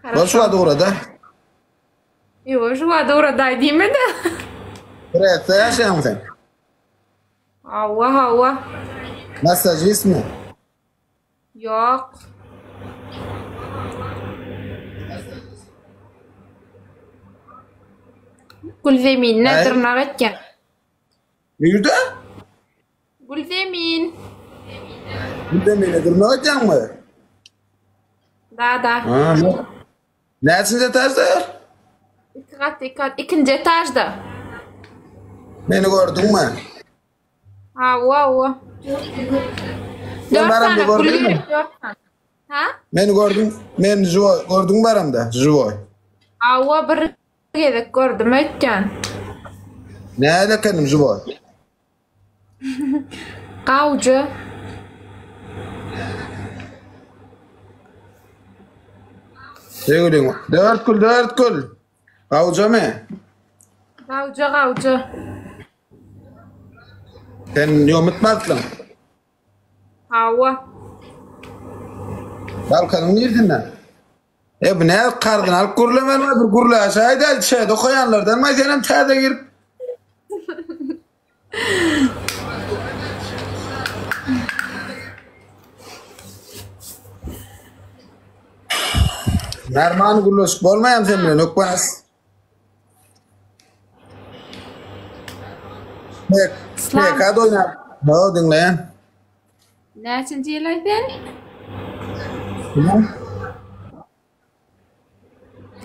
Bol şu wagt ugrada. Ýok, şu wagt ugradaý diýme-de. Brestde ýaşaýaňmy sen? Hawa, hawa. Massažistmi? Ýok. Gülzeminde dyrnak etýän. Nirde? Gülzemin. Gülzemine dyrnak etýäňmi? Da da. Ha, Näçinji etažda ýör? Iki gat, iki gat, ikinji etažda. Meni gördüňmi? Hawa, hawa. Sen Dört baramda sany gül gördüňmi? gerek, dört sany. Ha? Meni gördüň, meni žiwoý gördüň baramda, žiwoý. Hawa, bir gezek gördüm öýtýän. Näle ekenim žiwoý? Gawja. Söýgüliň. Dört gül, dört gül. Gawjamy? Gawja, gawja. Sen ýomutmazsyň. Hawa. Balkanyň niresinden? E bu ne kardyny alyp gürlemeli bir gürläşäýdä şeýde okaýanlardan maý senem täze girip. Narman gürleşip bolmaýam sen bilen hökman. Islam. PK oýnap. Ha diňleýän. Näçinji ýyl sen?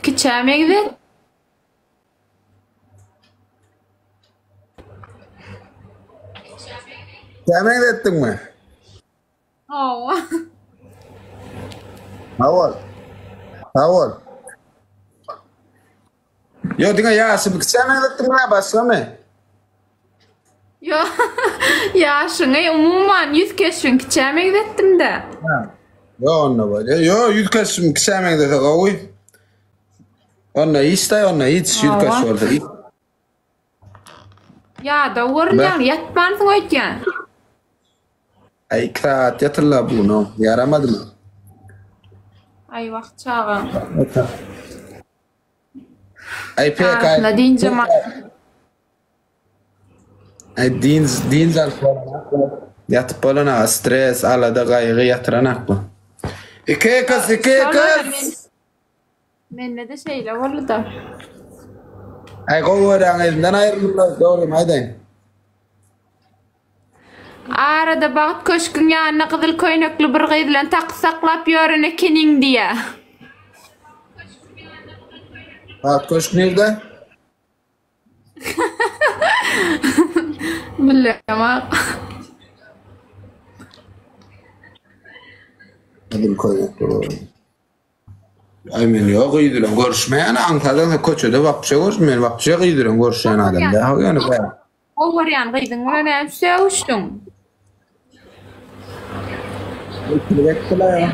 Kiçä meňzet. Kiçä meňzetdiňmi? Hawa. Sag bol. Sag bol. Ýo diňe ýaşymy kiçä meňzetdiňmi ýa başgamy? Ýo, ýaşyňy umuman ýüz keşbiň kiçä meňzetdim-de. Ha. Ýo onda bolýa. Ýo ýüz keşbim kiçä meňzese gowy. Onda hiç daý onda hiç ýüz keşbi bolsa hiç. Ýadaw görünýäň, ýatmansyň öýtýän. Aý 2 sagat ýatyrla bu gün ýaramadymy? Aý wah çagaň. Aý PK. Arasynda dynjam al. Aý dynç dynç alyp bolanok. Ýatyp bolanok stres, alada, gaýgy ýatyranak bu. Iki kız, iki kız. Mende-de şeýle boldy-da. Aý gowy görýän gyzymdan aýryldym dogrymy aýdaýyn. Arada Bagt köşgüň ýanynda gyzyl köýnekli bir gyz bilen taky saklap ýören ekeniň diýýä. Bagt köşk nirde? Bilemok. Gyzyl köýnekli. Aý men ýok gyz bilen görüşmeýän aňsadan köçede wapşe görüş men wapşe gyz bilen görüşýän adam däl ýöne bä. Gowy görýän gyzyň bilen näme sögüşdiň? Ikilik etdiler ýa.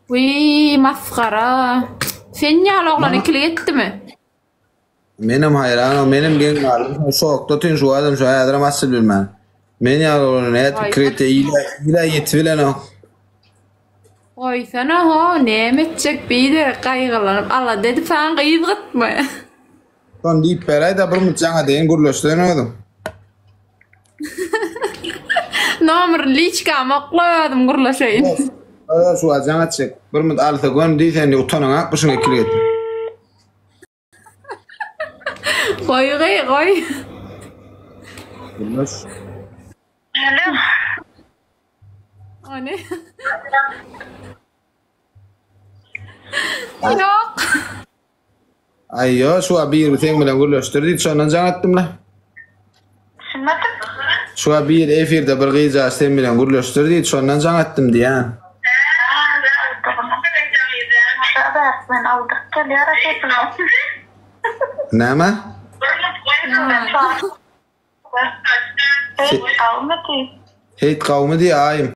Wiý masgara. Sen ýaly oglan ikilik etdimi? Menem haýran, menem geň galdym. Şokda tün şu adam şu häzirem asyl bilmän. Men ýaly oglan nädip ikilik etdi ile ile ýetip bilenok. Goýsana ho, näme etjek biderek gaýgylanyp alada edip saňa gyz gytmy? Şony diýip beräýdä bir minut jaňa deýin gürleşsen özüň. Nomer liçkamy okla özüm gürleşeýin. Ýok, şu wagt jaň etjek. Bir minut alsa göni diý sen diý utanyňak bu şuňa ikilik etme. Goý goý goý. Gürleş. Alo. Ony. Ýok. Aý ýo şu wagt biri seň bilen gürleşdir diýdi şondan jaň etdim-le. Düşünmedim. Şu wagt biri efirde bir gyzjagaz sen bilen gürleşdir diýdi şondan jaň etdim diýýän. Men aldyryp gelýär sesini. Näme? Heýt gawmy diý. Heýt gawmy diý aýym.